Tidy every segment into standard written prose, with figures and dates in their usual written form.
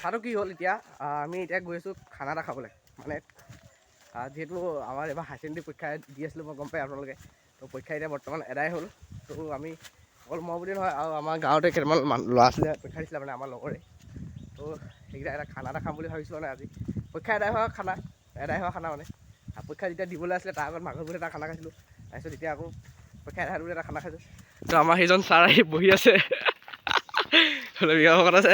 কথাটো কি হ'ল, এতিয়া আমি এতিয়া গৈ আছোঁ খানা এটা খাবলৈ। মানে যিহেতু আমাৰ এবাৰ হায়াৰ ছেকেণ্ডেৰী পৰীক্ষা দি আছিলোঁ, মই গম পাই আপোনালোকে। তো পৰীক্ষা এতিয়া বৰ্তমান এদাই হ'ল। তো আমি অকল মই বুলি নহয়, আৰু আমাৰ গাঁৱতে কেইটামান ল'ৰা ছোৱালীয়ে পৰীক্ষা দিছিলে, মানে আমাৰ লগৰে। তো সেইকেইটা এটা খানা এটা খাম বুলি ভাবিছোঁ। মানে আজি পৰীক্ষা এদাই হোৱা খানা, এদাই হোৱা খানা। মানে আৰু পৰীক্ষা যেতিয়া দিবলৈ আছিলে, তাৰ আগত মাঘৰ বিহুত এটা খানা খাইছিলোঁ। তাৰপিছত এতিয়া আকৌ পৰীক্ষা এদাই বুলি এটা খানা খাইছোঁ। তো আমাৰ সেইজন ছাৰ আহি বহি আছে, ভকত আছে।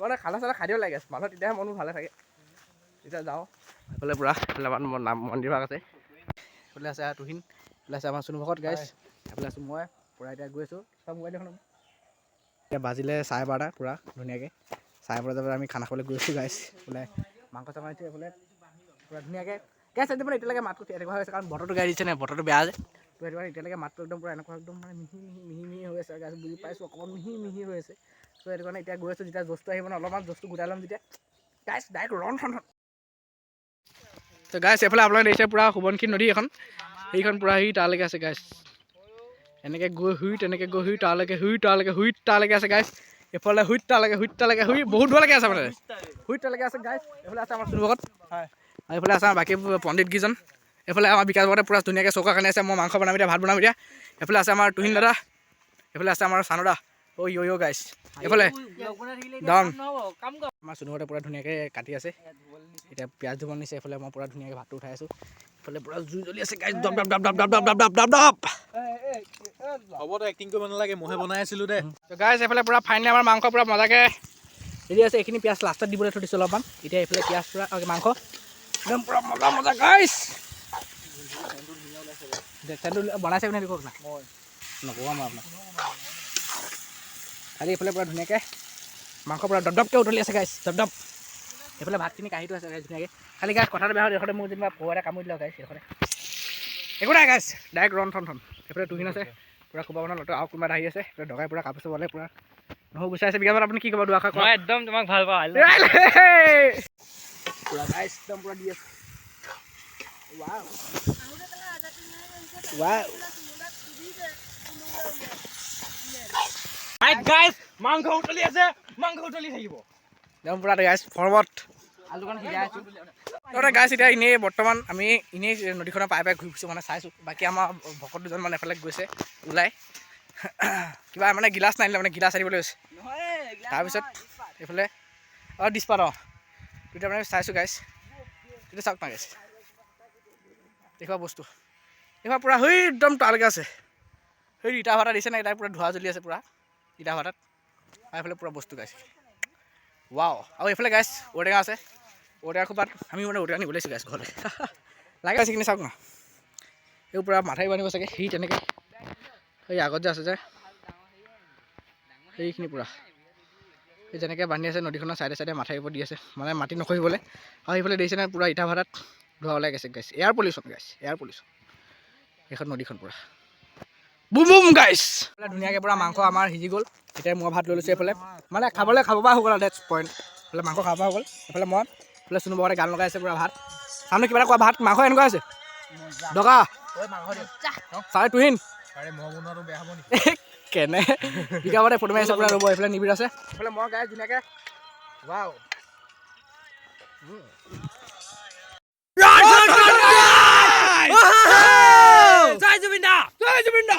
মানে খানা চানা খাই দিব লাগে মানুহ, তেতিয়াহে মনবোৰ ভালে থাকে। তেতিয়া যাওঁ সেইফালে পূৰা। এইফালে আমাৰ নাম মন্দিৰ ভাগ আছে। এইফালে আছে তুহিন, এইফালে আছে আমাৰ চুনু ভকত গাইছ, এইফালে আছোঁ মই। পূৰা এতিয়া গৈ আছোঁ। চব মোবাইল দেখোন। এতিয়া বাজিলে 12:30। পূৰা ধুনীয়াকৈ 12:30 বজাত আমি খানা খাবলৈ গৈ আছোঁ গাইছ। বোলে মাংস চাংস আনিছে এইফালে পূৰা ধুনীয়াকৈ গাইছ। একদম মানে এতিয়ালৈকে মাতটো এনেকুৱা হৈ আছে, কাৰণ বতৰটো গাই দিছে নাই, বতৰটো বেয়া যে। তো সেইটো কাৰণে এতিয়ালৈকে মাতটো একদম পূৰা এনেকুৱা, একদম মানে মিহি মিহি মিহি মিহি হৈ আছে গাইছ। বুজি পাইছোঁ, অকণমান মিহি মিহি হৈ আছে। চ' সেইটো কাৰণে এতিয়া গৈ আছোঁ। যেতিয়া জচটো আহিব ন, অলপমান জচটো গোটাই ল'ম যেতিয়া গাইছ, ডাইৰেক্ট ৰন থন থন। তো গাইছ, এইফালে আপোনালোকে দেখিছে পূৰা সোৱণশিৰি নদী এখন। সেইখন পূৰা সি তালৈকে আছে গাইছ। এনেকৈ গৈ হুই, তেনেকৈ গৈ হুই তালৈকে, হুই তালৈকে, হুই তালৈকে আছে গাইছ। এইফালে হুইত তালৈকে, হুইত তালৈকে, হুই বহুত দূৰলৈকে আছে, মানে হুইত তালৈকে আছে গাইছ। এইফালে আছে আমাৰ চুনু ভকত আৰু এইফালে আছে আমাৰ বাকী পণ্ডিতকেইজন। এইফালে আমাৰ বিকাশ ভকতে পূৰা ধুনীয়াকৈ চৌকা কানি আছে। মই মাংস বনাম এতিয়া, ভাত বনাম এতিয়া। এইফালে আছে আমাৰ তুহিন দাদা, এইফালে আছে আমাৰ চানুদা। অ' য় য় গাইছ, এইফালে ডাউন আমাৰ চুনুহঁতে পূৰা ধুনীয়াকৈ কাটি আছে। এতিয়া পিঁয়াজ ধুব নিছে। এইফালে মই পূৰা ধুনীয়াকৈ ভাতটো উঠাই আছোঁ। এইফালে পূৰা জুই জ্বলি আছে গাইছ, দপ দপ দপ দপ দপ দপ দপ দপ দপ। হ'ব, তই এক্টিং কৰিব নালাগে, মইহে বনাই আছিলোঁ দে। তো গাইছ, এইফালে পূৰা ফাইনেলি আমাৰ মাংস পূৰা মজাকৈ ৰেডি আছে। এইখিনি পিঁয়াজ লাষ্টত দিবলৈ থৈ দিছোঁ অলপমান। এতিয়া এইফালে পিঁয়াজ পূৰা, মাংস একদম পূৰা মজা মজা গাইছ। চেনটো বনাইছে কোনে কওক না। নকওঁ মই আপোনাক। খালি এইফালে পূৰা ধুনীয়াকৈ মাংস পূৰা দপ দপকৈ উতলি আছে গাইছ, দপ দপ। এইফালে ভাতখিনি কাঢ়িটো আছে গাইছ ধুনীয়াকৈ। খালি গাইছ, কথাটো বেয়া হ'ল, এইফালে মোক যেনিবা পৰুৱা এটা কামুৰি দিলে গাইছ। এইফালে একো নাই গাইছ, ডাইৰেক্ট ৰন থন থন। এইফালে তুহিন আছে পূৰা কোবা বনাল, আৰু কোনোবা এটা আহি আছে। এইফালে ডগাই পূৰা কাপোৰ চাপোৰ পূৰা নহৰু গুচাই আছে। বিকাশ, আপুনি কি ক'ব দুআষাৰ কওক। মই একদম তোমাক ভাল পাওঁ। পূৰা গাইছ, একদম পূৰা দি আছে। Wow wow. গাইছ, মাংস উতলি আছে, মাংস উতলি থাকিব। একদম পূৰা গাইছ, ফৰ্মত আলুকণ সিজাই আছোঁ। তহঁতে গাইছ, এতিয়া এনেই বৰ্তমান আমি এনেই নদীখনৰ পাই পাই ঘূৰি ফুৰিছোঁ, মানে চাইছোঁ। বাকী আমাৰ ভকত দুজন মানে এফালে গৈছে ওলাই, কিবা মানে গিলাচ নানিলে, মানে গিলাচ আনিবলৈ গৈছে। তাৰপিছত এইফালে অঁ দিছপাত অঁ তেতিয়া মানে চাইছোঁ গাইছ। তেতিয়া চাওক না গাইছ, দেখুৱা বস্তু দেখুৱা। পূৰা সেই একদম তালৈকে আছে। সেই ইটা ভাটা দিছে নাই, তাই পূৰা ধোঁৱা জ্বলি আছে পূৰা ইটা ভাটাত। আৰু এইফালে পূৰা বস্তু গাইছ, ৱাও। আৰু এইফালে গাইছ ঔটেঙা আছে। ঔটেঙা খোপাত আমি মানে ঔটেঙা নিবলৈ আহিছোঁ গাইছ ঘৰলৈ লাগে। সেইখিনি চাওক না, এই পূৰা মাথাউৰি বান্ধিব চাগে। সি তেনেকৈ সেই আগত যে আছে যে, সেইখিনি পূৰা সেই যেনেকৈ বান্ধি আছে, নদীখনৰ চাইডে চাইডে মাথাউৰি ওপৰত দি আছে, মানে মাটি নখহিবলৈ। আৰু সেইফালে দেখিছে নাই, পূৰা ইটা ভাটাত ধোঁৱা ওলাই গৈছে গাইছ। এয়াৰ পলিউশ্যন গাইছ, এয়াৰ পলিউশ্যন। সেইখন নদীখন পূৰা বুম বুম গাইছ। ধুনীয়াকৈ পূৰা মাংস আমাৰ সিজি গ'ল। এতিয়া মই ভাত লৈ লৈছোঁ। এইফালে মানে খাবলৈ খাব পৰা হৈ গ'ল আৰু, that's point. এইফালে মাংস খাব পৰা হৈ গ'ল। এইফালে মই, এইফালে চুনু বগাতে গান লগাই আছে পূৰা। ভাত চানো, কিবা এটা কোৱা। ভাত মাংস এনেকুৱা হৈছে দকা চাৰে তুহিন। আৰে, মই বনোৱাটো বেয়া হ'ব নেকি? কেনে বিকাবতে ফটো মাৰি আছে পূৰা। ৰ'ব, এইফালে নিবিড় আছে, এইফালে মই গাই ধুনীয়াকৈ। ৱাও। জয় জুবিন দা। জয় জুবিন দা।